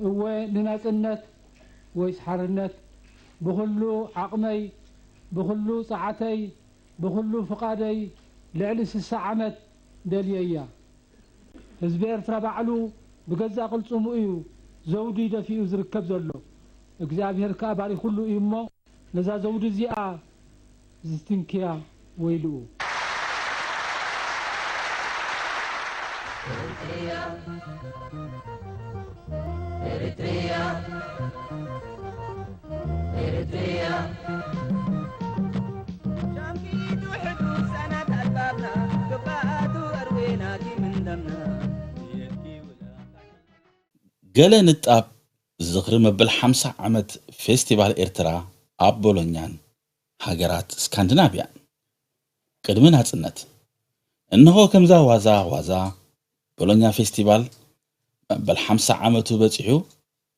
እወ ንናጽነት ወይስ ሓርነት ብኹሉ ዓቕመይ፣ ብኹሉ ጸዓተይ፣ ብኹሉ ፍቓደይ ልዕሊ ስሳ ዓመት ደልየያ። ህዝቢ ኤርትራ ባዕሉ ብገዛእ ቅልጽሙ እዩ ዘውዲ ደፊኡ ዝርከብ ዘሎ። እግዚኣብሔር ከኣ ባሪኹሉ እዩ እሞ ነዛ ዘውዲ እዚኣ ዝትንክያ ወይልኡ። ገለ ንጣብ ዝኽሪ መበል ሓምሳ ዓመት ፌስቲቫል ኤርትራ ኣብ ቦሎኛን ሃገራት ስካንዲናቭያን። ቅድሚ ናጽነት እንሆ ከምዛ ዋዛ ዋዛ ቦሎኛ ፌስቲቫል መበል ሓምሳ ዓመቱ በጺሑ፣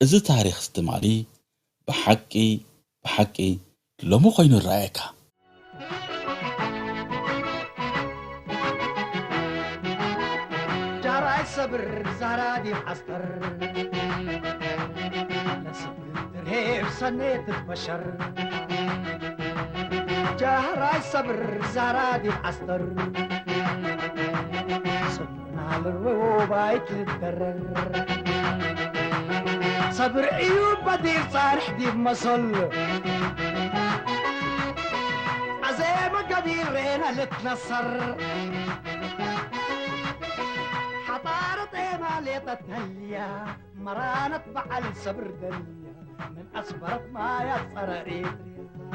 እዚ ታሪኽ ትማሊ ብሓቂ ብሓቂ ሎሚ ኮይኑ ይረኣየካ። ጃራይ ሰብር ዛራ ዲብ ዓስከር ለስግር ትርሄብ ሰኔ ትትበሸር ጃራይ ሰብር ዛራ ዲብ ዓስከር ሰብርና ልርወ ባይት ልደረር ሰብር እዩ በዲር ጻርሕ ዲብ መሰል ኣዘመ ገቢሬና ልትነሰር ሓጣረት ኤማሌጠት ተልያ መራነት በዓል ሰብር ደልያ ምን ኣስበረት ማያት ጸረ ኤርትርያ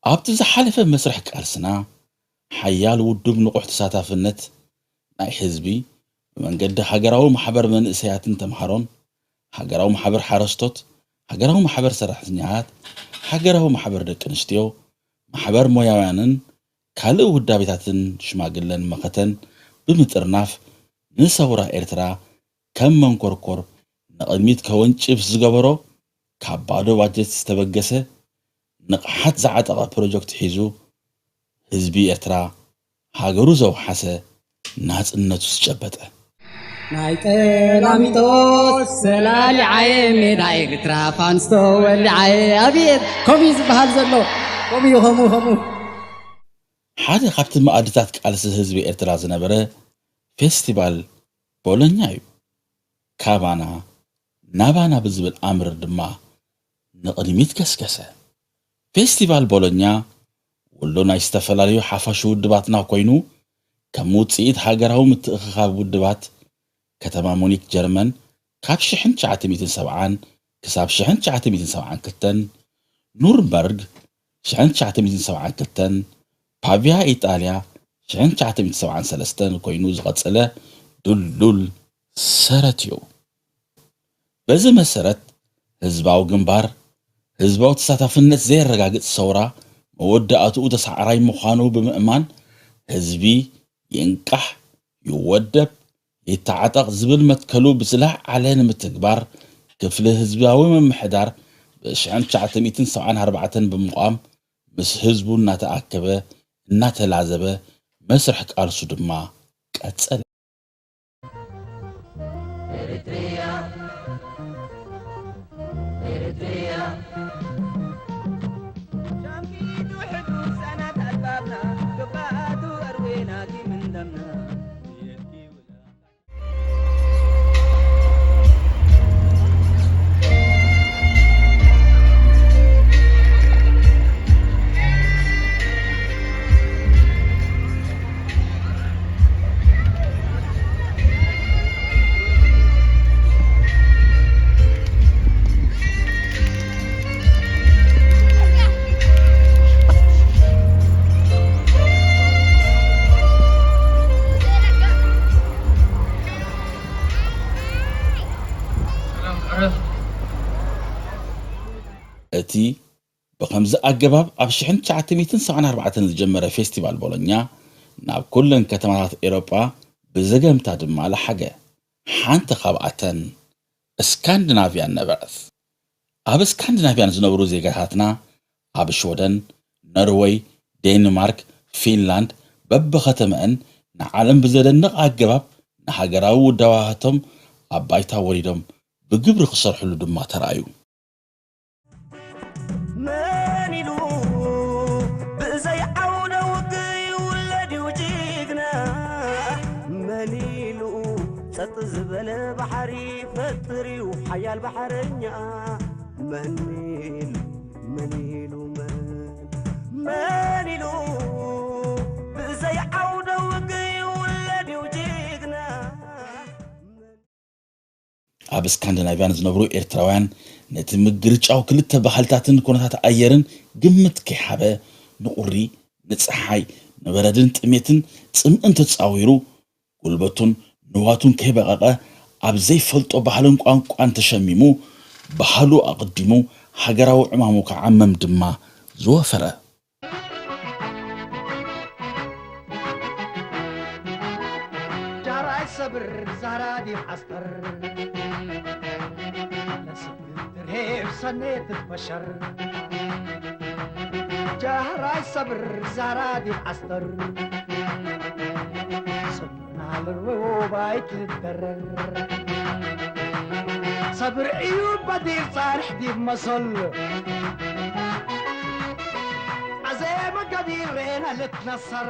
ኣብቲ ዝሓለፈ መስርሕ ቃልስና ሓያል ውዱብ ንቑሕ ተሳታፍነት ናይ ህዝቢ ብመንገዲ ሃገራዊ ማሕበር መንእሰያትን ተምሃሮን፣ ሃገራዊ ማሕበር ሓረስቶት፣ ሃገራዊ ማሕበር ሰራሕተኛታት፣ ሃገራዊ ማሕበር ደቂ ኣንስትዮ፣ ማሕበር ሞያውያንን ካልእ ውዳቤታትን ሽማግለን መኸተን ብምጥርናፍ ንሰውራ ኤርትራ ከም መንኮርኮር ንቕድሚት ከወንጭፍ ዝገበሮ ካብ ባዶ ባጀት ዝተበገሰ ንቕሓት ዝዓጠቐ ፕሮጀክት ሒዙ ህዝቢ ኤርትራ ሃገሩ ዘውሓሰ ናጽነቱ ዝጨበጠ። ናይ ጠላሚጦስ ሰላሊዓየ ሜዳ ኤርትራ ፋንስቶ ወሊዓየ ኣብየት ከምኡ እዩ ዝበሃል ዘሎ ከምኡ እዩ ከምኡ ከምኡ ሓደ ካብቲ መኣድታት ቃልሲ ህዝቢ ኤርትራ ዝነበረ ፌስቲቫል ቦሎኛ እዩ። ካባና ናባና ብዝብል ኣምር ድማ ንቕድሚት ገስገሰ። ፌስቲቫል ቦሎኛ ውሎ ናይ ዝተፈላለዩ ሓፋሽ ውድባትና ኮይኑ ከም ውጽኢት ሃገራዊ ምትእኽኻብ ውድባት ከተማ ሙኒክ ጀርመን ካብ ሽሕን ትሽዓተ ሚእትን ሰብዓን ክሳብ ሽሕን ትሽዓተ ሚእትን ሰብዓን ክልተን፣ ኑርንበርግ ሽሕን ትሽዓተ ሚእትን ሰብዓን ክልተን፣ ፓቪያ ኢጣልያ ሽሕን ትሽዓተ ሚእትን ሰብዓን ሰለስተን ኮይኑ ዝቐጸለ ድልዱል ሰረት እዩ። በዚ መሰረት ህዝባዊ ግንባር ህዝባዊ ተሳታፍነት ዘየረጋግጽ ሰውራ መወዳእትኡ ተሳዕራይ ምዃኑ ብምእማን ህዝቢ ይንቃሕ፣ ይወደብ፣ ይተዓጠቕ ዝብል መትከሉ ብዝለዓለ ንምትግባር ክፍሊ ህዝባዊ ምምሕዳር ብ ትሽዓተ ሚእትን ሰብዓን ኣርባዕተን ብምቋም ምስ ህዝቡ እናተኣከበ እናተላዘበ መስርሕ ቃልሱ ድማ ቀጸለ። እቲ ብኸምዚ ኣገባብ ኣብ ሽሕን ትሽዓተ ሚእትን ሰብዓን ኣርባዕተን ዝጀመረ ፌስቲቫል ቦሎኛ ናብ ኩለን ከተማታት ኤውሮጳ ብዘገምታ ድማ ለሓገ። ሓንቲ ካብኣተን እስካንዲናቭያን ነበረት። ኣብ እስካንዲናቭያን ዝነብሩ ዜጋታትና ኣብ ሽወደን፣ ኖርወይ፣ ዴንማርክ፣ ፊንላንድ በብኸተመአን ንዓለም ብዘደንቕ ኣገባብ ንሃገራዊ ውዳባቶም ኣብ ባይታ ወሪዶም ብግብሪ ክሰርሕሉ ድማ ተራእዩ። መን ኢሉ ብዘይ ዓውደ ውግእ ይውለድ እዩ ጅግና? መን ኢሉ ጸጥ ዝበለ ባሕሪ ይፈጥር እዩ ሓያል ባሕረኛ? መን ኢሉ፣ መን ኢሉ፣ መን፣ መን ኢሉ ብዘይ ዓውደ ውግእ ይውለድ እዩ ጅግና? ኣብ ስካንዲናቭያን ዝነብሩ ኤርትራውያን ነቲ ምግርጫው ክልተ ባህልታትን ኩነታት ኣየርን ግምት ከይሃበ ንቑሪ፣ ንጸሓይ፣ ንበረድን ጥሜትን ጽምእን ተጻዊሩ ጉልበቱን ንዋቱን ከይበቐቐ ኣብ ዘይፈልጦ ባህልን ቋንቋን ተሸሚሙ ባህሉ ኣቕዲሙ ሃገራዊ ዕማሙ ክዓመም ድማ ዝወፈረ። ዳራይ ሰብር ዛራ ዲብ ዓስቀር ለስግር ትርሄብ ሰኔ ትትበሸር ጃህራይ ሰብር ዛራ ዲብ ዓስቀር ሰብና ልርወ ባይ ትደረር ሰብር እዩ በዲር ጻርሕ ዲብ መሰል ኣዘ መገዲር ሬና ልትነሰር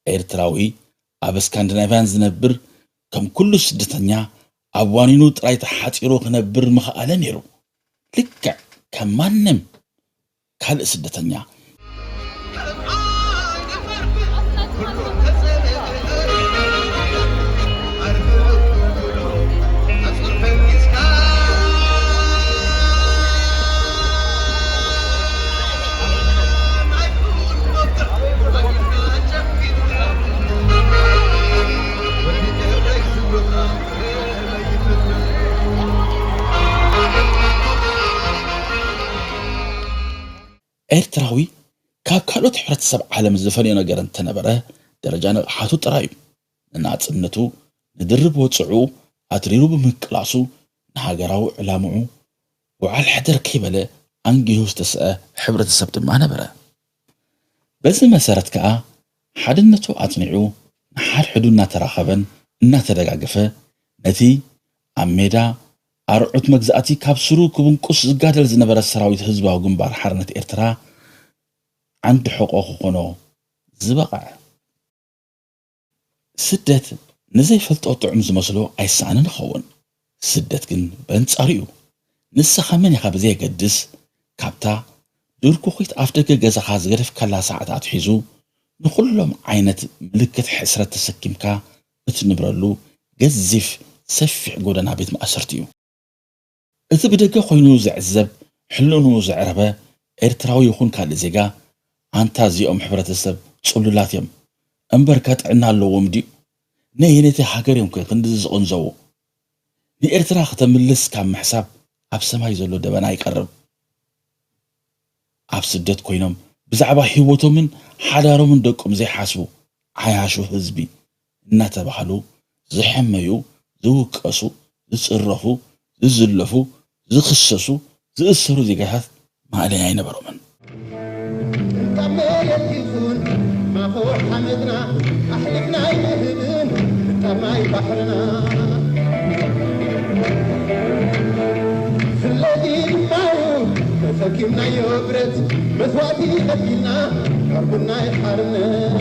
ኤርትራዊ ኣብ ስካንዲናቭያን ዝነብር ከም ኩሉ ስደተኛ ኣብ ዋኒኑ ጥራይ ተሓጺሩ ክነብር ምኽኣለ ነይሩ። ልክዕ ከም ማንም ካልእ ስደተኛ። ኤርትራዊ ካብ ካልኦት ሕብረተሰብ ዓለም ዝፈልዮ ነገር እንተነበረ ደረጃ ንቕሓቱ ጥራይ እዩ። ንናጽነቱ፣ ንድርብ ወጽዑ ኣትሪሩ ብምቅላሱ፣ ንሃገራዊ ዕላምኡ ውዓል ሕደር ከይበለ ኣንጊሁ ዝተስአ ሕብረተሰብ ድማ ነበረ። በዚ መሰረት ከኣ ሓድነቱ ኣጽኒዑ ንሓድሕዱ እናተራኸበን እናተደጋገፈ ነቲ ኣብ ሜዳ ኣርዑት መግዛእቲ ካብ ስሩ ክብንቁስ ዝጋደል ዝነበረ ሰራዊት ህዝባዊ ግንባር ሓርነት ኤርትራ ዓንዲ ሕቖ ክኾኖ ዝበቕዐ። ስደት ንዘይፈልጦ ጥዑም ዝመስሎ ኣይሰኣንን ይኸውን። ስደት ግን በንጻሩ እዩ። ንስኻ መን ኢኻ ብዘየገድስ፣ ካብታ ድርኩኺት ኣፍደገ ገዛኻ ዝገደፍካላ ሰዓት ኣትሒዙ፣ ንኹሎም ዓይነት ምልክት ሕስረት ተሰኪምካ እትንብረሉ ገዚፍ ሰፊሕ ጎደና ቤት ማእሰርቲ እዩ። እቲ ብደገ ኮይኑ ዝዕዘብ፣ ሕልንኡ ዘዕረበ ኤርትራዊ ይኹን ካልእ ዜጋ፣ ኣንታ እዚኦም ሕብረተሰብ ጽሉላት እዮም፣ እምበርከ ጥዕና ኣለዎም ድዩ? ነየነይቲ ሃገር እዮም ከ ክንድዚ ዝቕንዘዉ? ንኤርትራ ከተምልስ ካብ ምሕሳብ ኣብ ሰማይ ዘሎ ደበና ይቐርብ። ኣብ ስደት ኮይኖም ብዛዕባ ህይወቶምን ሓዳሮምን ደቆም ዘይሓስቡ ዓያሹ ህዝቢ እናተባህሉ ዝሕመዩ፣ ዝውቀሱ፣ ዝጽረፉ፣ ዝዝለፉ፣ ዝኽሰሱ፣ ዝእሰሩ ዜጋታት ማእለያ ኣይነበሮምን። ካብ መሬት ይኹን ማኾ ሓመድና ኣሕሊፍና ኣይንህብን ካብ ማይ ባሕርና። ፍለዲ ድማ እዩ ተሰኪምናዮ ብረት መስዋእቲ ከፊልና ቀርቡና ይሓርነት።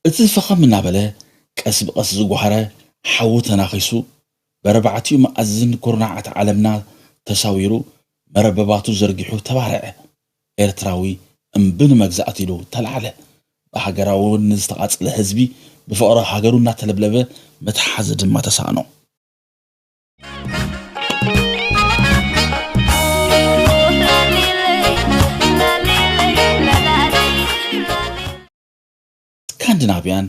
እቲ ፈኸም እናበለ ቀስ ብቐስ ዝጓሃረ ሓዊ ተናኺሱ፣ በርባዕቲኡ መኣዝን ኩርናዓት ዓለምና ተሳዊሩ፣ መረበባቱ ዘርጊሑ ተባርዐ። ኤርትራዊ እምቢ ንመግዛእቲ ኢሉ ተላዕለ። ብሃገራዊ ወኒ ዝተቓጽለ ህዝቢ፣ ብፍቕሪ ሃገሩ እናተለብለበ መትሓዚ ድማ ተሳእኖ። ስካንዲናቭያን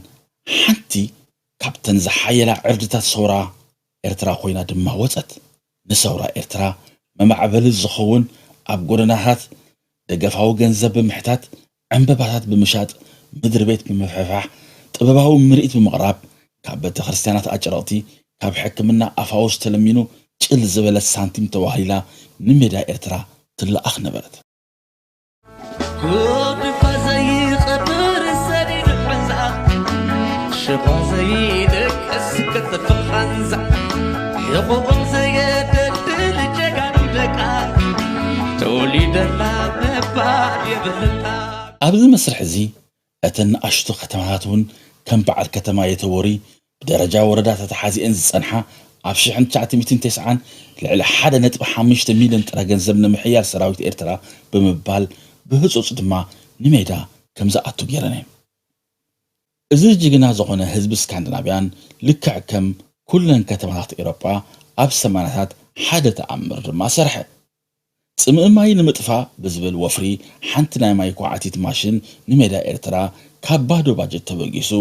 ሓንቲ ካብተን ዝሓየላ ዕርድታት ሰውራ ኤርትራ ኮይና ድማ ወጸት። ንሰውራ ኤርትራ መማዕበሊ ዝኸውን ኣብ ጎደናታት ደገፋዊ ገንዘብ ብምሕታት፣ ዕምበባታት ብምሻጥ፣ ምድሪ ቤት ብምፍሕፋሕ፣ ጥበባዊ ምርኢት ብምቕራብ፣ ካብ ቤተ ክርስቲያናት ኣጭረቕቲ፣ ካብ ሕክምና ኣፋውስ ተለሚኑ ጭል ዝበለት ሳንቲም ተዋህሊላ ንሜዳ ኤርትራ ትለኣኽ ነበረት። ጉድፋ ዘይቐብር ሰዲድ ሑንዛ፣ ሽኳ ዘይደቅስ ክትፍቕ ቓንዛ፣ ሕቑቑን ዘየደልድል ጀጋኑ ደቃ፣ ተወሊደላ ምባል የብልና። ኣብዚ መስርሕ እዚ፣ እተን ንኣሽቱ ከተማታት እውን ከም በዓል ከተማ የተቦሪ ብደረጃ ወረዳ ተተሓዚአን ዝጸንሓ፣ ኣብ ሽሕን ትሽዓተ ሚእትን ተስዓን ልዕሊ ሓደ ነጥቢ ሓሙሽተ ሚልዮን ጥረ ገንዘብ ንምሕያል ሰራዊት ኤርትራ ብምባል ብህጹጽ ድማ ንሜዳ ከም ዝኣቱ ገይረን እየን። እዚ ጅግና ዝኾነ ህዝቢ ስካንዲናቭያን ልክዕ ከም ኩለን ከተማታት ኤውሮጳ ኣብ ሰማንያታት ሓደ ተኣምር ድማ ሰርሐ። ጽምኢ ማይ ንምጥፋእ ብዝብል ወፍሪ ሓንቲ ናይ ማይ ኳዕቲት ማሽን ንሜዳ ኤርትራ ካብ ባዶ ባጀት ተበጊሱ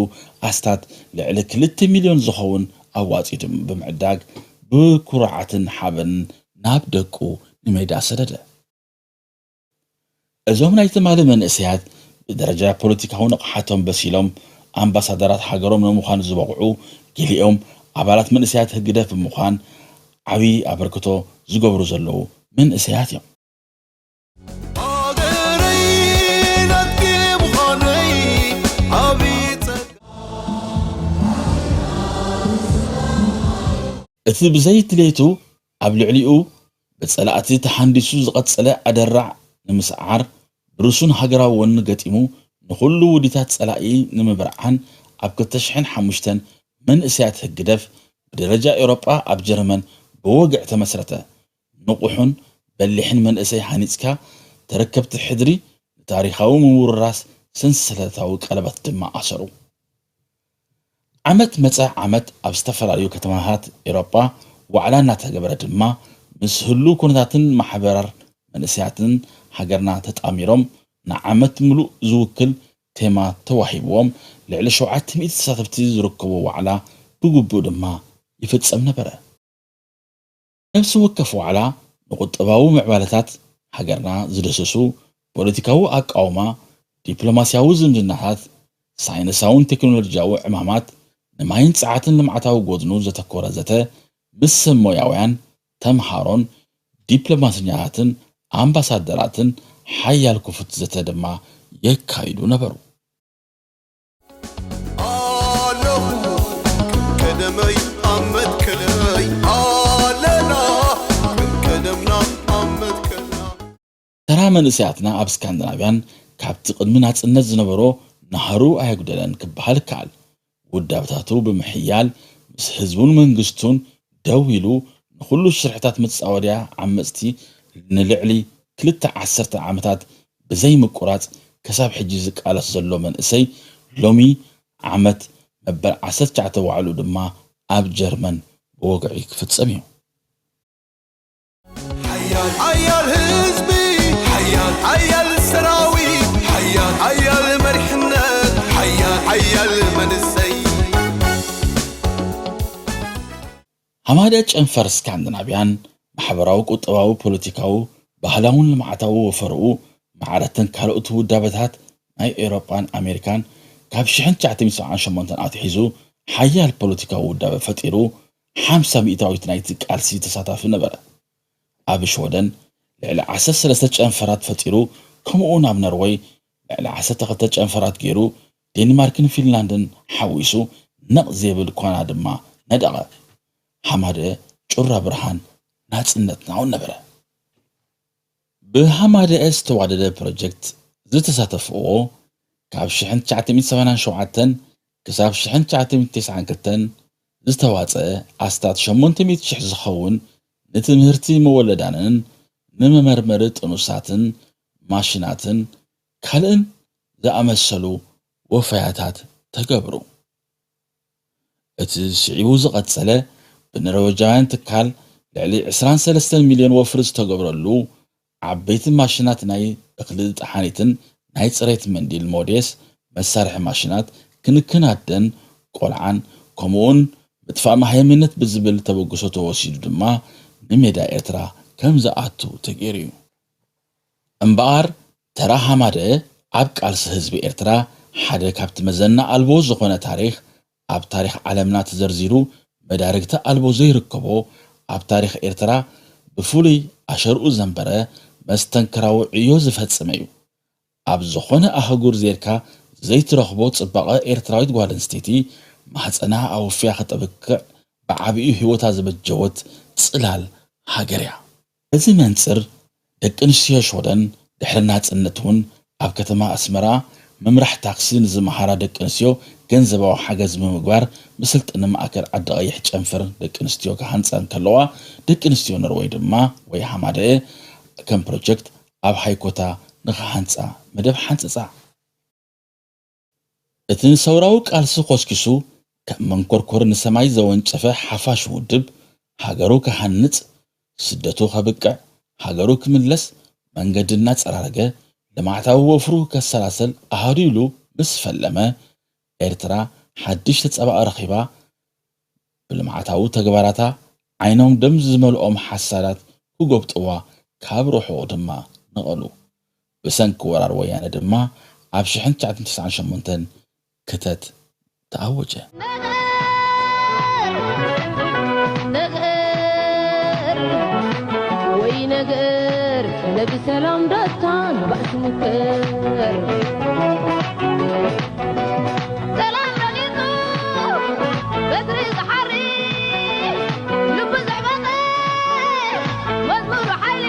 ኣስታት ልዕሊ ክልተ ሚልዮን ዝኸውን ኣዋጺኡ ብምዕዳግ ብኩርዓትን ሓበንን ናብ ደቁ ንሜዳ ሰደደ። እዞም ናይ ትማሊ መንእሰያት ብደረጃ ፖለቲካዊ ንቕሓቶም በሲሎም ኣምባሳደራት ሃገሮም ንምዃን ዝበቕዑ፣ ገሊኦም ኣባላት መንእሰያት ህግደፍ ብምዃን ዓብዪ ኣበርክቶ ዝገብሩ ዘለዉ መንእሰያት እዮም። ሃገረይ ናትኪ ምዃነይ ዓብዪ ጸጋ። እቲ ብዘይ ድሌቱ ኣብ ልዕሊኡ ብጸላእቲ ተሃንዲሱ ዝቐጸለ ኣደራዕ ንምስዓር፣ ብርሱን ሃገራዊ ወኒ ገጢሙ ንኹሉ ውዲታት ጸላኢ ንምብርዓን፣ ኣብ ክልተ ሽሕን ሓሙሽተን መንእሰያት ህግደፍ ብደረጃ ኤውሮጳ ኣብ ጀርመን ብወግዒ ተመስረተ። ንቑሑን በሊሕን መንእሰይ ሃኒጽካ፣ ተረከብቲ ሕድሪ ንታሪኻዊ ምውርራስ ሰንሰለታዊ ቀለበት ድማ ኣሰሩ። ዓመት መጸ ዓመት ኣብ ዝተፈላለዩ ከተማታት ኤውሮጳ ዋዕላ እናተገበረ ድማ፣ ምስ ህሉው ኩነታትን ማሕበራር መንእሰያትን ሃገርና ተጣሚሮም ንዓመት ምሉእ ዝውክል ቴማ ተዋሂብዎም፣ ልዕሊ ሸውዓተ ሚእቲ ተሳተፍቲ ዝርከቦ ዋዕላ ብግቡእ ድማ ይፍጸም ነበረ። ነፍሲ ወከፍ ዋዕላ ንቁጠባዊ ምዕባለታት ሃገርና ዝድህስሱ፣ ፖለቲካዊ ኣቃውማ፣ ዲፕሎማስያዊ ዝምድናታት፣ ሳይንሳውን ቴክኖሎጂያዊ ዕማማት፣ ንማይን ጸዓትን ልምዓታዊ ጎድኑ ዘተኮረ ዘተ ምስ ሰብ ሞያውያን፣ ተምሃሮን፣ ዲፕሎማስኛታትን ኣምባሳደራትን ሓያል ክፉት ዘተ ድማ የካይዱ ነበሩ። ኣለኹ ቀደመይ ኣብ መትከለይ ኣለና ቀደምና ኣብ መትከልና። ተራ መንእሰያትና ኣብ ስካንዲናቭያን ካብቲ ቅድሚ ናጽነት ዝነበሮ ናህሩ ኣየጉደለን ክበሃል ይከኣል። ውዳበታቱ ብምሕያል ምስ ህዝቡን መንግስቱን ደው ኢሉ ንኹሉ ሽርሕታት መጻወድያ ዓመጽቲ ንልዕሊ ክልተ ዓሰርተ ዓመታት ብዘይ ምቁራጽ ክሳብ ሕጂ ዝቃለስ ዘሎ መንእሰይ ሎሚ ዓመት መበል ዓሰርተ ትሽዓተ ዋዕሉ ድማ ኣብ ጀርመን ብወግዒ ክፍጸም እዩ። ሓያል ሓያል ህዝቢ፣ ሓያል ሓያል ሰራዊት፣ ሓያል ሓያል መሪሕነት፣ ሓያል ሓያል መንእሰይ። ሃማደ ጨንፈር ስካንዲናቭያን ማሕበራዊ፣ ቁጠባዊ፣ ፖለቲካዊ፣ ባህላውን ልምዓታዊ ወፈርኡ ማዕረተን ካልኦት ውዳበታት ናይ ኤውሮጳን ኣሜሪካን ካብ ሽሕን ትሽዓተ ሚእትን ሰብዓን ሸሞንተን ኣትሒዙ ሓያል ፖለቲካዊ ውዳበ ፈጢሩ ሓምሳ ሚእታዊት ናይቲ ቃልሲ ተሳታፊ ነበረ። ኣብ ሽወደን ልዕሊ ዓሰርተ ሰለስተ ጨንፈራት ፈጢሩ፣ ከምኡውን ኣብ ነርወይ ልዕሊ ዓሰርተ ክልተ ጨንፈራት ገይሩ፣ ዴንማርክን ፊንላንድን ሓዊሱ ነቕ ዘብል ኳና ድማ ነደቐ። ሃማደ ጩራ ብርሃን ናጽነትና እውን ነበረ። ብሃማደአ ዝተዋደደ ፕሮጀክት ዝተሳተፍዎ ካብ ሽሕን ትሽዓተ ሚእትን ሰማንያን ሸውዓተን ክሳብ ሽሕን ትሽዓተ ሚእትን ተስዓን ክልተን ዝተዋጸአ ኣስታት ሸሞንተ ሚእቲ ሽሕ ዝኸውን ንትምህርቲ መወለዳንን ንመመርመሪ ጥኑሳትን ማሽናትን ካልእን ዝኣመሰሉ ወፈያታት ተገብሩ። እቲ ስዒቡ ዝቐጸለ ብኖርወጃውያን ትካል ልዕሊ ዕስራን ሰለስተን ሚልዮን ወፍሪ ዝተገብረሉ ዓበይቲ ማሽናት ናይ እኽሊ ጠሓኒትን ናይ ጽሬት መንዲል ሞዴስ መሳርሒ ማሽናት ክንክን ኣደን ቆልዓን ከምኡውን ምጥፋእ መሃይምነት ብዝብል ተበግሶ ተወሲዱ ድማ ንሜዳ ኤርትራ ከም ዝኣቱ ተገይሩ እዩ። እምበኣር ተራ ሃማደ ኣብ ቃልሲ ህዝቢ ኤርትራ ሓደ ካብቲ መዘና ኣልቦ ዝኾነ ታሪኽ ኣብ ታሪኽ ዓለምና ተዘርዚሩ መዳርግቲ ኣልቦ ዘይርከቦ ኣብ ታሪኽ ኤርትራ ብፍሉይ ኣሸርኡ ዘንበረ መስተንክራዊ ዕዮ ዝፈጸመ እዩ። ኣብ ዝኾነ ኣህጉር ዜርካ ዘይትረኽቦ ጽባቐ ኤርትራዊት ጓል ኣንስተይቲ ማህጸና ኣወፍያ ከተብቅዕ ብዓቢኡ ህይወታ ዘበጀወት ጽላል ሃገር እያ። በዚ መንጽር ደቂ ኣንስትዮ ሽወደን ድሕሪ ናጽነት እውን ኣብ ከተማ ኣስመራ ምምራሕ ታክሲ ንዝመሃራ ደቂ ኣንስትዮ ገንዘባዊ ሓገዝ ብምግባር ምስልጥኒ ማእከል ዓዲ ቀይሕ ጨንፈር ደቂ ኣንስትዮ ክሃንጻ እንከለዋ፣ ደቂ ኣንስትዮ ኖርወይ ድማ ወይ ሃማደኤ ከም ፕሮጀክት ኣብ ሃይኮታ ንኽሃንጻ መደብ ሓንጽጻ። እቲ ንሰውራዊ ቃልሲ ኮስኪሱ ከም መንኮርኮር ንሰማይ ዘወንጨፈ ሓፋሽ ውድብ፣ ሃገሩ ክሃንጽ፣ ስደቱ ከብቅዕ፣ ሃገሩ ክምለስ መንገዲ እናጸራረገ ልምዓታዊ ወፍሩ ከሰላሰል ኣሃዱ ኢሉ ምስ ፈለመ፣ ኤርትራ ሓድሽ ተጻባእ ረኺባ፣ ብልምዓታዊ ተግባራታ ዓይኖም ደም ዝመልኦም ሓሳዳት ክጎብጥዋ ካብ ርሑቕ ድማ ነቐሉ። ብሰንኪ ወራር ወያነ ድማ ኣብ ሽሕን ትሽዓትን ተስዓን ሸሞንተን ክተት ተኣወጀ። ነገር ወይ ነገር ነብሰላም ዳታ ንባእሲ ምክር ሰላም ረጊጹ በትሪ ዝሓሪ ልቡ ዘዕበጠ መዝሙሩ ሓይሊ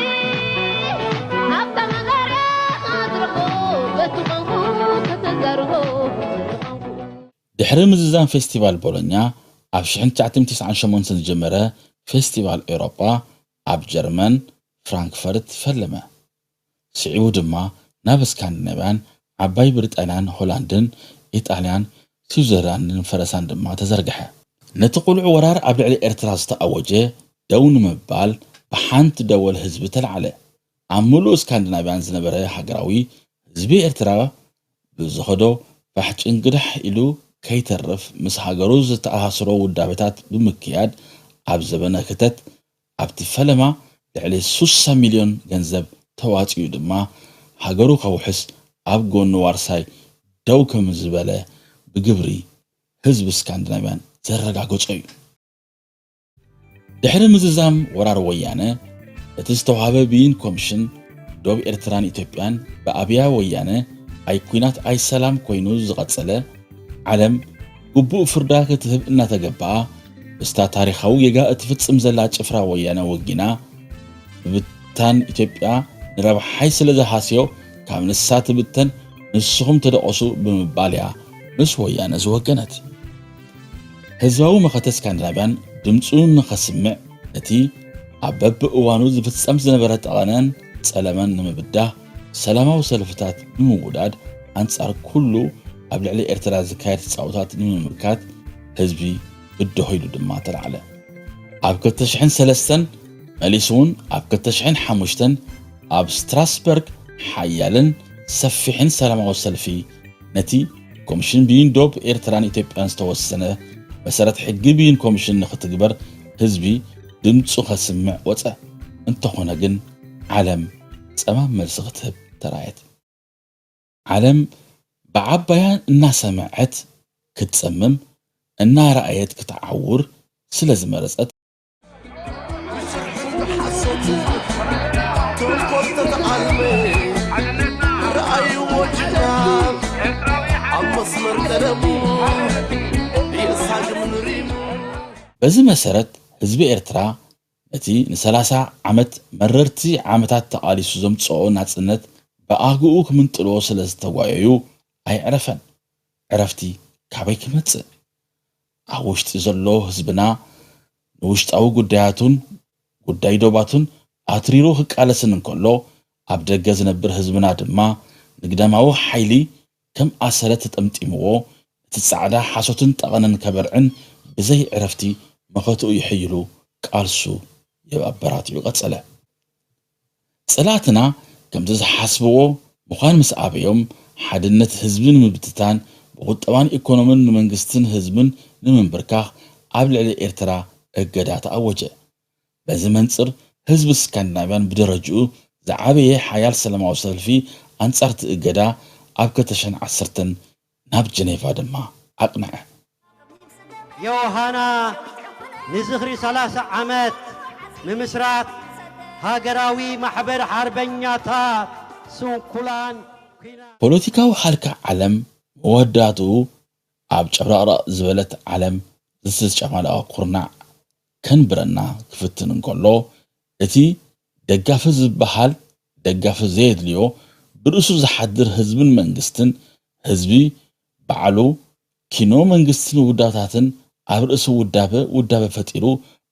ኣብታ መዛርያ ኣድርጎ በቲ ቋንቁ ከተዛርጎ ድሕሪ ምዝዛም ፌስቲቫል ቦሎኛ ኣብ ሽሕን ትሽዓትን ተስዓን ሸሞንተን ዝጀመረ ፌስቲቫል ኤውሮጳ ኣብ ጀርመን ፍራንክፈርት ፈለመ። ስዒቡ ድማ ናብ ስካንዲናቭያን ዓባይ ብሪጣንያን ሆላንድን ኢጣልያን ስዊዘርላንድን ፈረሳን ድማ ተዘርግሐ። ነቲ ቅሉዕ ወራር ኣብ ልዕሊ ኤርትራ ዝተኣወጀ ደው ንምባል ብሓንቲ ደወል ህዝቢ ተላዕለ። ኣብ ምሉእ ስካንዲናቭያን ዝነበረ ሃገራዊ ህዝቢ ኤርትራ ብዝኸዶ ፋሕ ጭንግዳሕ ኢሉ ከይተርፍ ምስ ሃገሩ ዝተኣሳስሮ ውዳበታት ብምክያድ ኣብ ዘበነ ክተት ኣብቲ ፈለማ ልዕሊ ሱሳ ሚልዮን ገንዘብ ተዋጺኡ ድማ ሃገሩ ከውሕስ ኣብ ጎኒ ዋርሳይ ደው ከም ዝበለ ብግብሪ ህዝቢ ስካንዲናቭያን ዘረጋገጾ እዩ። ድሕሪ ምዝዛም ወራር ወያነ እቲ ዝተዋህበ ብይን ኮምሽን ዶብ ኤርትራን ኢትዮጵያን ብኣብያ ወያነ ኣይ ኲናት ኣይ ሰላም ኮይኑ ዝቐጸለ ዓለም ግቡእ ፍርዳ ክትህብ እናተገበኣ ምስታ ታሪኻዊ ጌጋ እትፍጽም ዘላ ጭፍራ ወያነ ወጊና ምብታን ኢትዮጵያ ንረብሓይ ስለ ዝሃስዮ ካብ ንሳ ትብተን ንስኹም ተደቐሱ ብምባል እያ ምስ ወያነ ዝወገነት። ህዝባዊ መኸተ ስካንዲናቭያን ድምፁ ንኸስምዕ ነቲ ኣብ በብእዋኑ ዝፍጸም ዝነበረ ጠቐነን ጸለመን ንምብዳህ ሰላማዊ ሰልፍታት ብምውዳድ ኣንጻር ኩሉ ኣብ ልዕሊ ኤርትራ ዝካየድ ጻውታት ንምምካት ህዝቢ ብድሆ ኢሉ ድማ ተላዕለ። ኣብ ክልተ ሽሕን ሰለስተን መሊሱ እውን ኣብ ክልተ ሽሕን ሓሙሽተን ኣብ ስትራስበርግ ሓያልን ሰፊሕን ሰላማዊ ሰልፊ ነቲ ኮምሽን ብይን ዶብ ኤርትራን ኢትዮጵያን ዝተወሰነ መሰረት ሕጊ ብይን ኮምሽን ንኽትግበር ህዝቢ ድምፁ ከስምዕ ወፀ። እንተኾነ ግን ዓለም ፀማም መልሲ ክትህብ ተራየት። ዓለም ብዓባያ እናሰምዐት ክትፀምም እናረኣየት ክትዓውር ስለ ዝመረፀት ሓሶት ተንኮል ተተኣልመ ረኣይዎ ጅግና ኣብ መስመር ቀደሙ የሳግም ንሪሙ በዚ መሰረት ህዝቢ ኤርትራ ነቲ ንሰላሳ ዓመት መረርቲ ዓመታት ተቓሊሱ ዘምጽኦ ናጽነት ብኣግኡ ክምንጥልዎ ስለ ዝተጓየዩ ኣይዕረፈን። ዕረፍቲ ካበይ ክመጽእ? ኣብ ውሽጢ ዘሎ ህዝብና ንውሽጣዊ ጉዳያቱን ጉዳይ ዶባቱን ኣትሪሩ ክቃለስን እንከሎ፣ ኣብ ደገ ዝነብር ህዝብና ድማ ንግዳማዊ ሓይሊ ከም ኣሰረ ተጠምጢምዎ፣ እቲ ጻዕዳ ሓሶትን ጠቐነን ከበርዕን ብዘይ ዕረፍቲ መኸትኡ ይሕይሉ ቃልሱ የበ ኣበራቲዑ ቀጸለ። ጸላእትና ከምቲ ዝሓስብዎ ምዃን ምስ ኣበዮም፣ ሓድነት ህዝቢ ንምብትታን፣ ብቁጠባን ኢኮኖምን ንመንግስትን ህዝብን ንምንብርካኽ ኣብ ልዕሊ ኤርትራ እገዳ ተኣወጀ። በዚ መንጽር ህዝቢ ስካንዲናቭያን ብደረጅኡ ዝዓበየ ሓያል ሰላማዊ ሰልፊ ኣንጻር እቲ እገዳ ኣብ ክልተ ሽሕን ዓሰርተን ናብ ጀኔቫ ድማ ኣቕንዐ። ዮሃና ንዝኽሪ ሰላሳ ዓመት ምምስራት ሃገራዊ ማሕበር ሓርበኛታት ስንኩላን ፖለቲካዊ ሃልካ ዓለም መወዳእትኡ ኣብ ጨብራቕራቕ ዝበለት ዓለም ዝተጨማለቐ ኩርናዕ ከንብረና ክፍትን እንከሎ፣ እቲ ደጋፊ ዝበሃል ደጋፊ ዘየድልዮ ብርእሱ ዝሓድር ህዝብን መንግስትን፣ ህዝቢ ባዕሉ ኪኖ መንግስትን ውዳበታትን ኣብ ርእሲ ውዳበ ውዳበ ፈጢሩ፣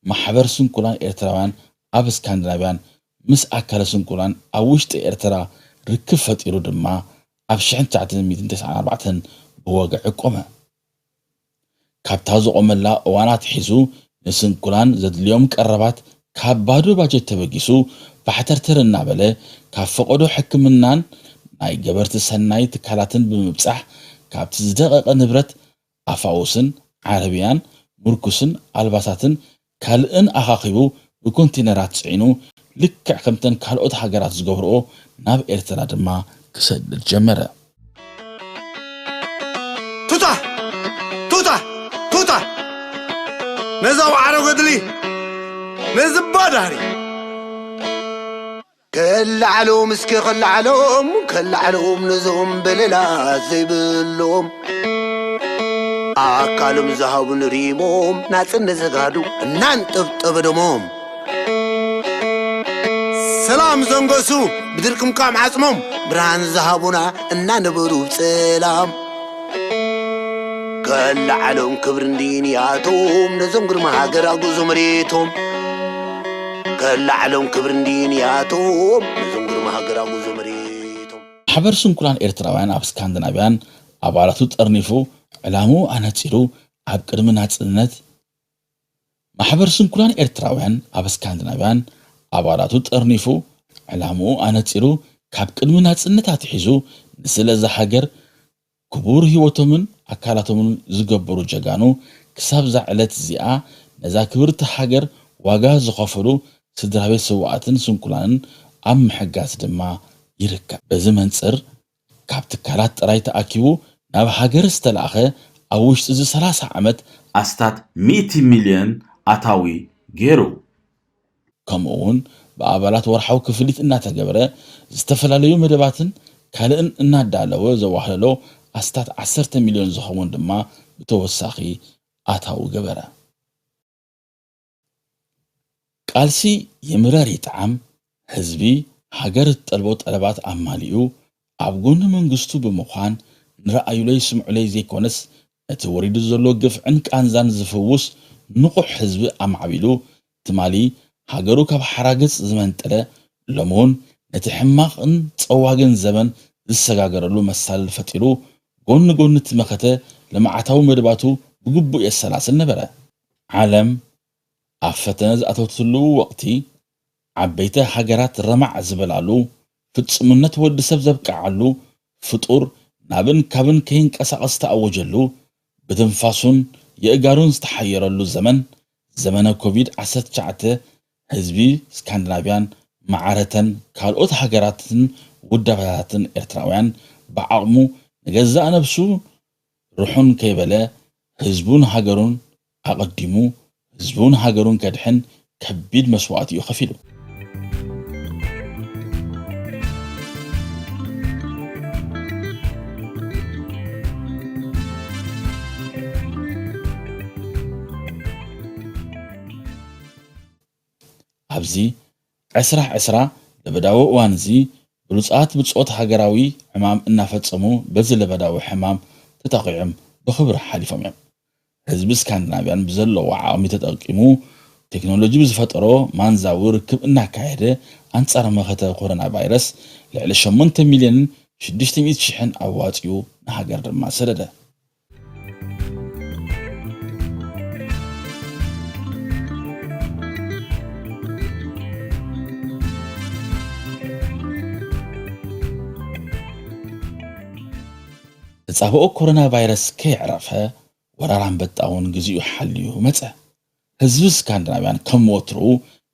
ማሕበር ስንኩላን ኤርትራውያን ኣብ ስካንዲናቭያን ምስ ኣካለ ስንኩላን ኣብ ውሽጢ ኤርትራ ርክብ ፈጢሩ ድማ ኣብ ሽሕን ትሽዓተ ሚእትን ተስዓን ኣርባዕተን ብወግዒ ቆመ። ካብታ ዝቖመላ እዋን ኣትሒዙ ንስንኩላን ዘድልዮም ቀረባት ካብ ባዶ ባጀት ተበጊሱ ባሕተርተር እናበለ ካብ ፈቐዶ ሕክምናን ናይ ገበርቲ ሰናይ ትካላትን ብምብጻሕ ካብቲ ዝደቐቐ ንብረት ኣፋውስን ዓረብያን ምርኩስን ኣልባሳትን ካልእን ኣኻኺቡ ብኮንቴነራት ጽዒኑ ልክዕ ከምተን ካልኦት ሃገራት ዝገብርኦ ናብ ኤርትራ ድማ ክሰድድ ጀመረ። ቱታ! ቱታ! ቱታ! ነዛ ዋዕሮ ገድሊ! ነዚ እባ ዳህሪ! ከለዓሎም እስኪ ከለዓሎም፣ ከለዓሎም ነዞም በለላት ዘይብሎም። ኣካሎም ዝሃቡ ንሪሞም፣ ናጽነት ዘጋዱ እናንጠብጠበ ደሞም። ሰላም ዘንገሱ ብድርቅምቃም ዓጽሞም፣ ብርሃን ዝሃቡና እናነበሩ ብጸላም። ከለዓሎም ክብሪ እንዲንያቶም፣ ነዞም ግርማ ሃገር ኣግዞ መሬቶም። ከለዓሎም ክብሪ እንዲንያቶም፣ ነዞም ግርማ ሃገር ኣግዞ መሬቶም። ማሕበር ስንኩላን ኤርትራውያን ኣብ ስካንዲናቭያን ኣባላቱ ጠርኒፉ፣ ዕላምኡ ኣነጺሩ፣ ኣብ ቅድሚ ናጽነት ማሕበር ስንኩላን ኤርትራውያን ኣብ ስካንዲናቭያን ኣባላቱ ጠርኒፉ፣ ዕላምኡ ኣነጺሩ፣ ካብ ቅድሚ ናጽነት ኣትሒዙ ንስለ እዛ ሃገር ክቡር ህይወቶምን ኣካላቶምን ዝገበሩ ጀጋኑ፣ ክሳብ እዛ ዕለት እዚኣ ነዛ ክብርቲ ሃገር ዋጋ ዝኸፈሉ ስድራ ቤት ስውኣትን ስንኩላንን ኣብ ምሕጋዝ ድማ ይርከብ። በዚ መንጽር፣ ካብ ትካላት ጥራይ ተኣኪቡ ናብ ሃገር ዝተላእኸ፣ ኣብ ውሽጢ እዚ ሰላሳ ዓመት ኣስታት ሚእቲ ሚልዮን ኣታዊ ገይሩ። ከምኡ እውን ብኣባላት ወርሓዊ ክፍሊት እናተገበረ፣ ዝተፈላለዩ መደባትን ካልእን እናዳለወ ዘዋህለሎ ኣስታት ዓሰርተ ሚልዮን ዝኸውን ድማ ብተወሳኺ ኣታዊ ገበረ። ቃልሲ ይምረር ይጥዓም፣ ህዝቢ ሃገር እትጠልቦ ጠለባት ኣማሊኡ፣ ኣብ ጎኒ መንግስቱ ብምዃን፣ ንረኣዩለይ ስምዑለይ ዘይኮነስ፣ ነቲ ወሪዱ ዘሎ ግፍዕን ቃንዛን ዝፍውስ ንቑሕ ህዝቢ ኣማዕቢሉ፣ ትማሊ ሃገሩ ካብ ሓራግጽ ዝመንጠለ፣ ሎሚ እውን ነቲ ሕማቕን ጸዋግን ዘበን ዝሰጋገረሉ መሳልል ፈጢሩ፣ ጎኒ ጎኒ እቲ መኸተ ልምዓታዊ መደባቱ ብግቡእ የሰላስል ነበረ። ዓለም ኣብ ፈተነ ዝኣተወትሉ ወቕቲ፣ ዓበይቲ ሃገራት ረማዕ ዝበላሉ፣ ፍጹምነት ወዲ ሰብ ዘብቅዓሉ፣ ፍጡር ናብን ካብን ከይንቀሳቐስ ዝተኣወጀሉ፣ ብትንፋሱን የእጋሩን ዝተሓየረሉ ዘመን፣ ዘመነ ኮቪድ ዓሰርተ ትሽዓተ፣ ህዝቢ ስካንዲናቭያን ማዕረተን ካልኦት ሃገራትን ውዳበታትን ኤርትራውያን ብዓቕሙ ንገዛእ ነብሱ ርሑን ከይበለ ህዝቡን ሃገሩን ኣቐዲሙ፣ ህዝቡን ሃገሩን ከድሕን ከቢድ መስዋእቲ እዩ ከፊሉ። ኣብዚ ዕስራ ዕስራ ለበዳዊ እዋን እዚ ብሉጻት ብጾት ሃገራዊ ዕማም እናፈጸሙ በዚ ለበዳዊ ሕማም ተጠቒዖም ብኽብሪ ሓሊፎም እዮም። ህዝቢ ስካንዲናቭያን ብዘለዎ ዓቕሚ ተጠቂሙ ቴክኖሎጂ ብዝፈጠሮ ማንዛዊ ርክብ እናካየደ ኣንጻር መኸተ ኮሮና ቫይረስ ልዕሊ ሸሞንተ ሚልዮንን ሽዱሽተ ሚእቲ ሽሕን ኣዋጺኡ ንሃገር ድማ ሰደደ። ተጻብኦ ኮሮና ቫይረስ ከየዕረፈ፣ ወራር ኣንበጣ እውን ግዚኡ ሓልዩ መጸ። ህዝቢ ስካንዲናቭያን ከም ወትሩ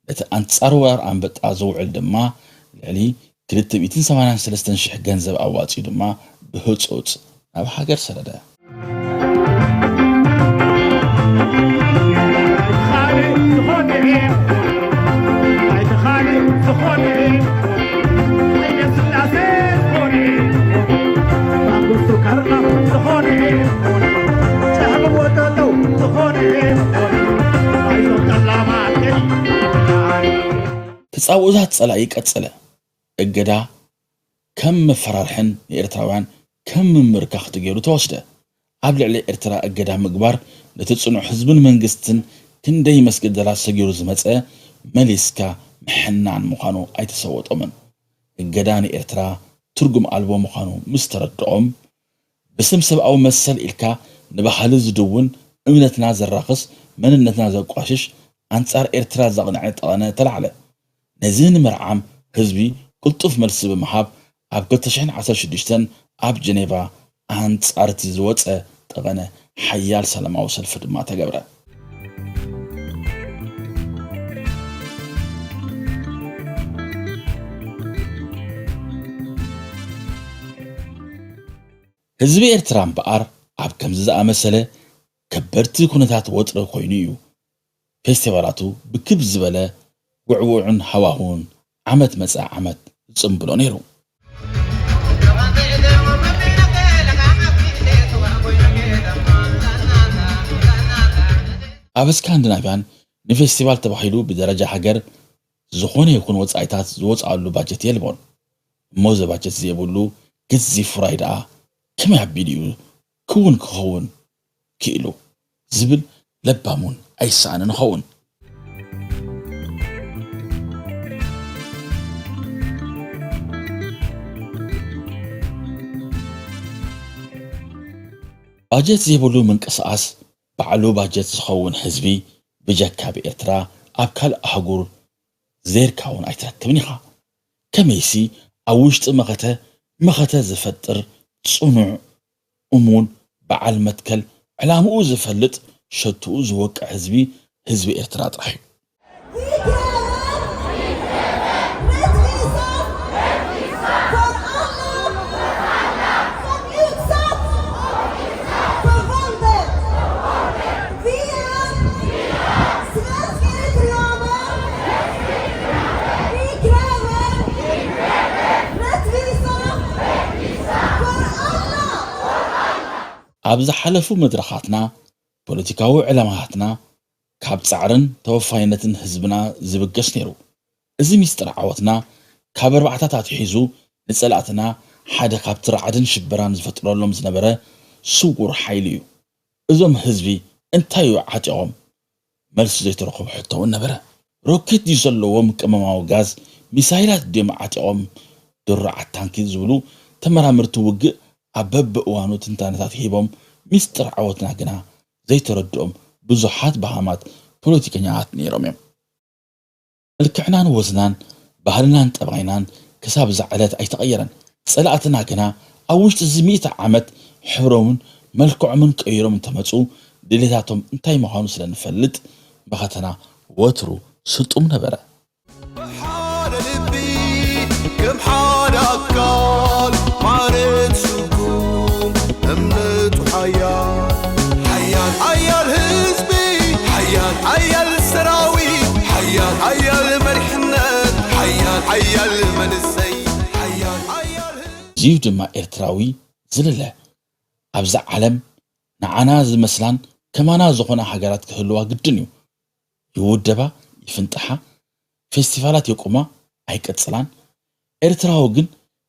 ነቲ ኣንጻር ወራር ኣንበጣ ዘውዕል ድማ ልዕሊ ክልተ ሚእትን ሰማንያን ሰለስተን ሽሕ ገንዘብ ኣዋጺኡ ድማ ብህጹጽ ናብ ሃገር ሰደደ። ከርናፍ ዝኾነ ይኹን፣ ጸሕሚ ወጠጠው ዝኾነ ይኹን፣ ኣይዞ ጠላማት ከይትበሃል። ተጻብኦታት ጸላኢ ቀጸለ። እገዳ ከም መፈራርሕን ንኤርትራውያን ከም ምምርካኽ ተገይሩ ተወስደ። ኣብ ልዕሊ ኤርትራ እገዳ ምግባር ነቲ ጽኑዕ ህዝብን መንግስትን ክንደይ መስገደላት ሰጊሩ ዝመጸ መሊስካ ምሕናን ምዃኑ ኣይተሰወጦምን። እገዳ ንኤርትራ ትርጉም ኣልቦ ምዃኑ ምስ ተረድኦም፣ ብስም ሰብኣዊ መሰል ኢልካ ንባህሊ ዝድውን፣ እምነትና ዘራኽስ፣ መንነትና ዘቋሽሽ፣ ኣንጻር ኤርትራ ዘቕንዐ ጠቐነ ተላዕለ። ነዚ ንምርዓም ህዝቢ ቅልጡፍ መልሲ ብምሃብ ኣብ ክልተ ሽሕን ዓሰርተ ሽዱሽተን ኣብ ጀኔቫ ኣንጻር እቲ ዝወጸ ጠቐነ ሓያል ሰላማዊ ሰልፊ ድማ ተገብረ። ህዝቢ ኤርትራ እምበኣር ኣብ ከምዚ ዝኣመሰለ ከበድቲ ኩነታት ወጥሪ ኮይኑ እዩ ፌስቲቫላቱ ብክብ ዝበለ ውዕውዕን ሃዋሁን ዓመት መጸ ዓመት ዝጽንብሎ ነይሩ። ኣብ ስካንዲናቭያን ንፌስቲቫል ተባሂሉ ብደረጃ ሃገር ዝኾነ ይኹን ወጻኢታት ዝወጽኣሉ ባጀት የልቦን። እሞ እዚ ባጀት ዘይብሉ ግዚ ፍራይ ደኣ ከመይ ኣቢሉ እዩ ክውን ክኸውን ክኢሉ ዝብል ለባም እውን ኣይሰኣንን ይኸውን። ባጀት ዘይብሉ ምንቅስቓስ ባዕሉ ባጀት ዝኸውን ህዝቢ ብጀካ ብኤርትራ ኣብ ካልእ ኣህጉር ዜርካ እውን ኣይትረክብን ኢኻ። ከመይሲ ኣብ ውሽጢ መኸተ መኸተ ዝፈጥር ጽኑዕ እሙን በዓል መትከል ዕላምኡ ዝፈልጥ ሸትኡ ዝወቅዕ ህዝቢ ህዝቢ ኤርትራ ጥራሕ እዩ። ኣብ ዝሓለፉ መድረኻትና ፖለቲካዊ ዕላማታትና ካብ ጻዕርን ተወፋይነትን ህዝብና ዝብገስ ነይሩ። እዚ ሚስጥር ዓወትና ካብ ኣርባዕታት ኣትሒዙ ንጸላእትና ሓደ ካብቲ ራዕድን ሽበራን ዝፈጥረሎም ዝነበረ ስዉር ሓይሊ እዩ። እዞም ህዝቢ እንታይ እዩ ዓጢቖም? መልሲ ዘይተረኸቦ ሕቶ እውን ነበረ። ሮኬት ድዩ ዘለዎም ቅመማዊ ጋዝ፣ ሚሳይላት ድዮም ዓጢቖም ድሩዓት ታንኪ ዝብሉ ተመራመርቲ ውግእ ኣብ በብእዋኑ ትንታነታት ሂቦም፣ ሚስጥር ዓወትና ግና ዘይተረድኦም ብዙሓት በሃማት ፖለቲከኛታት ነይሮም እዮም። መልክዕናን ወዝናን ባህልናን ጠባይናን ክሳብ እዛ ዕለት ኣይተቐየረን። ጸላእትና ግና ኣብ ውሽጢ እዚ ሚእቲ ዓመት ሕብሮምን መልክዖምን ቀይሮም እንተመጹ ድሌታቶም እንታይ ምዃኑ ስለ ንፈልጥ መኸተና ወትሩ ስጡም ነበረ። ብሓደ ልቢ ከም ሓደ ኣካል ማለት ስጉም እምነቱ ሓያል ሓያል ሓያል ህዝቢ ሓያል ሓያል ሰራዊት ሓያል ሓያል መሪሕነት ሓያል ሓያል መንሰይ ሓያል ሓያል ህዝቢ። እዚዩ ድማ ኤርትራዊ ዝልለ። ኣብዛ ዓለም ንዓና ዝመስላን ከማና ዝኾና ሃገራት ክህልዋ ግድን እዩ። ይውደባ፣ ይፍንጠሓ፣ ፌስቲቫላት የቁማ፣ ኣይቀጽላን። ኤርትራዊ ግን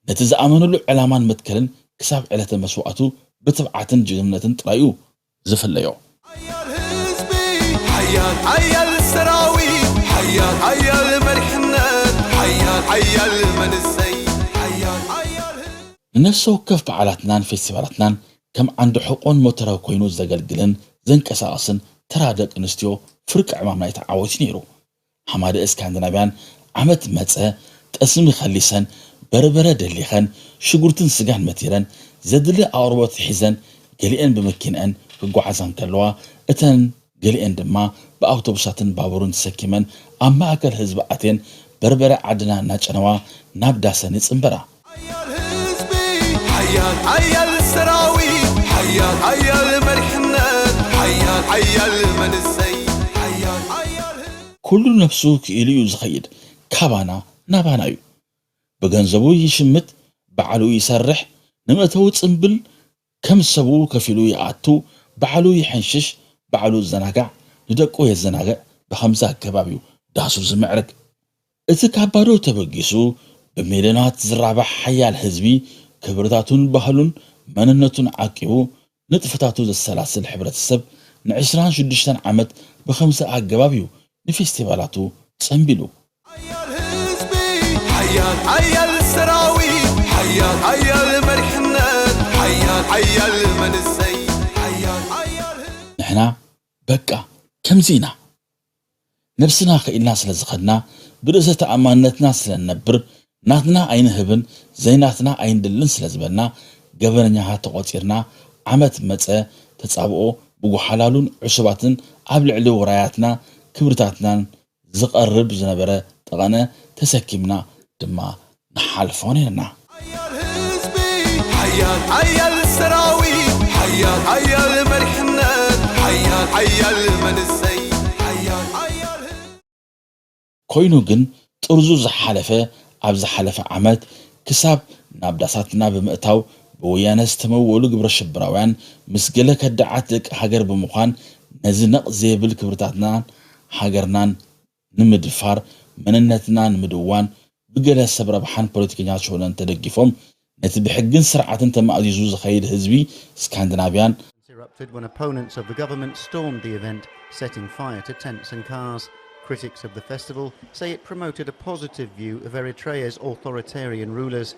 ነቲ ዝኣመነሉ ዕላማን መትከልን ክሳብ ዕለተ መስዋእቱ ብትብዓትን ጅግንነትን ጥራይ እዩ ዝፍለዮ። ሓያል ህዝቢ ሓያል ሓያል ሰራዊት ሓያል ሓያል መሪሕነት ሓያል ሓያል መንሰይ ሓያል ሓያል ህዝቢ። ንነፍሲ ወከፍ በዓላትናን ፌስቲቫላትናን ከም ዓንዲ ሕቖን ሞተራዊ ኮይኑ ዘገልግልን ዘንቀሳቕስን ተራ ደቂ ኣንስትዮ ፍርቂ ዕማም ናይቲ ዓወት እዩ ነይሩ። ሓማደ እስካንዲናቭያን ዓመት መጸ፣ ጠስሚ ከሊሰን፣ በርበረ ደሊኸን፣ ሽጉርትን ስጋን መቲረን፣ ዘድሊ ኣቕርቦት ሒዘን፣ ገሊኤን ብመኪንአን ክጓዓዛ እንከለዋ፣ እተን ገሊኤን ድማ ብኣውቶቡሳትን ባቡርን ተሰኪመን ኣብ ማእከል ህዝቢ ኣትየን፣ በርበረ ዓድና እናጨነዋ ናብ ዳሰን ይጽንበራ። ሓያል ህዝቢ ሓያል ሓያል ሰራዊት ሓያል ሓያል መሪሕነት ሓያል ሓያል መንሰይ ሓያል ሓያል ህዝቢ። ኩሉ ነብሱ ክኢሉ እዩ ዝኸይድ፣ ካባና ናባና እዩ። ብገንዘቡ ይሽምት፣ ባዕሉ ይሰርሕ፣ ንመእተዊ ጽምብል ከም ሰብኡ ከፊሉ ይኣቱ፣ ባዕሉ ይሕንሽሽ፣ ባዕሉ ዝዘናጋዕ፣ ንደቁ የዘናግዕ። ብኸምዚ ኣገባብ እዩ ዳሱ ዝምዕርግ። እቲ ካብ ባዶ ተበጊሱ ብሚልዮናት ዝራባሕ ሓያል ህዝቢ ክብርታቱን ባህሉን መንነቱን ዓቂቡ ንጥፈታቱ ዘሰላስል ሕብረተሰብ ንዕስራን ሽዱሽተን ዓመት ብኸምዚ ኣገባብ እዩ ንፌስቲቫላቱ ጸንቢሉ። ሓያል ህዝቢ፣ ሓያል ሓያል ሰራዊት፣ ሓያል ሓያል መሪሕነት፣ ሓያል ሓያል መንሰይ፣ ሓያል ሓያል ህዝቢ። ንሕና በቃ ከምዚ ኢና። ነብስና ክኢልና ስለ ዝኸድና፣ ብርእሰ ተኣማንነትና ስለ ንነብር፣ ናትና ኣይንህብን ዘይናትና ኣይንደልን ስለ ዝበልና፣ ገበነኛታት ተቖጺርና፣ ዓመት መጸ ተጻብኦ ብጎሓላሉን ዕሱባትን ኣብ ልዕሊ ውራያትና ክብርታትናን ዝቐርብ ዝነበረ ጠቐነ ተሰኪምና ድማ ንሓልፎ ነይርና። ሓያል ህዝቢ፣ ሓያል ሓያል ሰራዊት፣ ሓያል ሓያል መሪሕነት፣ ሓያል ሓያል መንሰይ፣ ሓያል ሓያል ህዝቢ። ኮይኑ ግን ጥርዙ ዝሓለፈ ኣብ ዝሓለፈ ዓመት ክሳብ ናብ ዳሳትና ብምእታው ብወያነ ዝተመወሉ ግብረ ሽበራውያን ምስ ገለ ከዳዓት ደቂ ሃገር ብምዃን ነዚ ነቕ ዘይብል ክብርታትናን ሃገርናን ንምድፋር መንነትና ንምድዋን ብገለ ሰብ ረብሓን ፖለቲከኛት ሸውለን ተደጊፎም ነቲ ብሕግን ስርዓትን ተማእዚዙ ዝኸይድ ህዝቢ ስካንዲናቭያን Erupted when opponents of the government stormed the event, setting fire to tents and cars. Critics of the festival say it promoted a positive view of Eritrea's authoritarian rulers.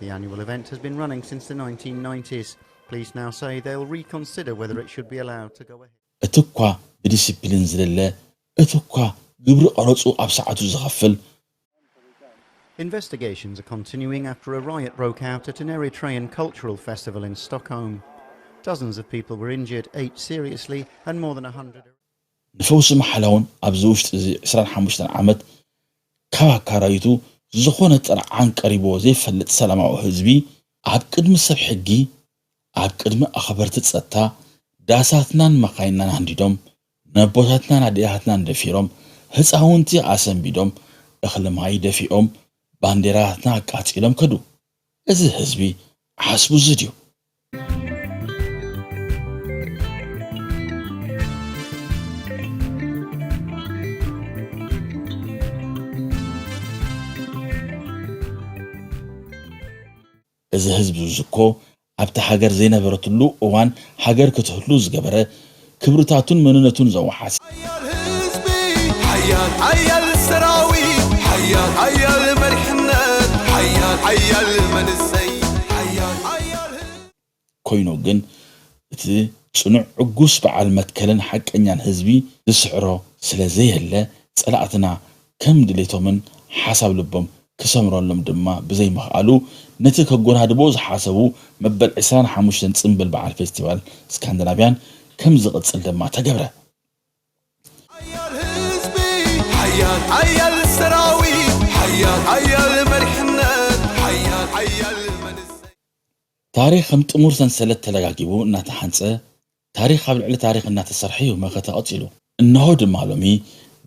The annual event has been running since the nineteen nineties. Police now say they'll reconsider whether it should be allowed to go ahead. እቲ እኳ ብዲሲፕሊን ዝልለ እቲ እኳ ግብሪ ቀረጹ ኣብ ሰዓቱ ዝኸፍል Investigations are continuing after a riot broke out at an Eritrean cultural festival in Stockholm. Dozens of people were injured, eight seriously, and more than a hundred. ንፈውሲ ማሕላውን ኣብዚ ውሽጢ እዚ ዕስራን ሓሙሽተን ዓመት ካብ ኣካራይቱ ዝኾነ ጥርዓን ቀሪብዎ ዘይፈልጥ ሰላማዊ ህዝቢ ኣብ ቅድሚ ሰብ ሕጊ ኣብ ቅድሚ ኣኽበርቲ ጸጥታ ዳሳትናን መኻይናን ሃንዲዶም ነቦታትናን ኣዴታትናን ደፊሮም ህፃውንቲ ኣሰንቢዶም እኽሊ ማይ ደፊኦም ባንዴራታትና ኣቃፂሎም ከዱ። እዚ ህዝቢ ዓስቡ እዚ ድዩ? እዚ ህዝቢ እዚ እኮ ኣብታ ሃገር ዘይነበረትሉ እዋን ሃገር ክትህሉ ዝገበረ፣ ክብርታቱን መንነቱን ዘወሓሰ፣ ሓያል ህዝቢ፣ ሓያል ሓያል ሰራዊት፣ ሓያል ሓያል መሪሕነት፣ ሓያል ሓያል መንሰይ፣ ሓያል ሓያል ህዝቢ። ኮይኑ ግን እቲ ጽኑዕ ዕጉስ በዓል መትከልን ሓቀኛን ህዝቢ ዝስዕሮ ስለ ዘየለ ጸላእትና ከም ድሌቶምን ሓሳብ ልቦም ክሰምረሎም ድማ ብዘይምኽኣሉ ነቲ ከጎናድቦ ዝሓሰቡ መበል ዕስራን ሓሙሽተን ጽምብል በዓል ፌስቲቫል ስካንዲናቭያን ከም ዝቕጽል ድማ ተገብረ። ሓያል ህዝቢ፣ ሓያል ሓያል ሰራዊት፣ ሓያል ሓያል መሪሕነት፣ ሓያል ሓያል መንሰይ። ታሪኽ ከም ጥሙር ሰንሰለት ተለጋጊቡ እናተሓንጸ፣ ታሪኽ ኣብ ልዕሊ ታሪኽ እናተሰርሐ እዩ መኸተ ቀጺሉ። እነሆ ድማ ሎሚ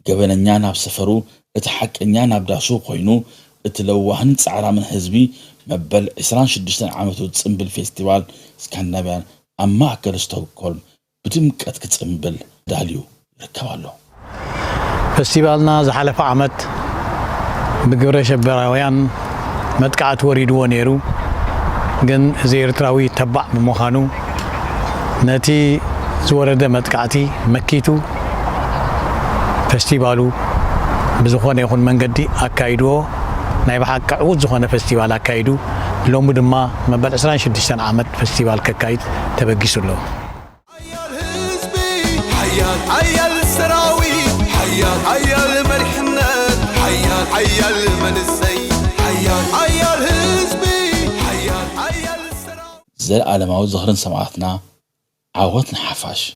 ገበነኛ ናብ ሰፈሩ፣ እቲ ሓቀኛ ናብ ዳሱ ኮይኑ፣ እቲ ለዋህን ጻዕራምን ህዝቢ መበል ዕስራን ሽዱሽተን ዓመቱ ጽምብል ፌስቲቫል ስካንዲናቭያን ኣብ ማእከል ስቶክሆልም ብድምቀት ክጽምብል ዳልዩ ይርከብ ኣሎ። ፈስቲቫልና ዝሓለፈ ዓመት ብግብረ ሸበራውያን መጥቃዕቲ ወሪድዎ ነይሩ። ግን እዚ ኤርትራዊ ተባዕ ብምዃኑ ነቲ ዝወረደ መጥቃዕቲ መኪቱ ፈስቲቫሉ ብዝኾነ ይኹን መንገዲ ኣካይድዎ ናይ ብሓቂ ዕዉት ዝኾነ ፈስቲቫል ኣካይዱ ሎሚ ድማ መበል ዕስራን ሽዱሽተን ዓመት ፈስቲቫል ከካይድ ተበጊሱ ኣሎ። ሓያል ህዝቢ፣ ሓያል ሓያል ሰራዊት፣ ሓያል ሓያል መሪሕነት፣ ሓያል ሓያል መንሰይ፣ ሓያል ሓያል ህዝቢ፣ ሓያል ሓያል ሰራዊት። ዘለኣለማዊ ዝኽርን ሰማእታትና። ዓወት ንሓፋሽ።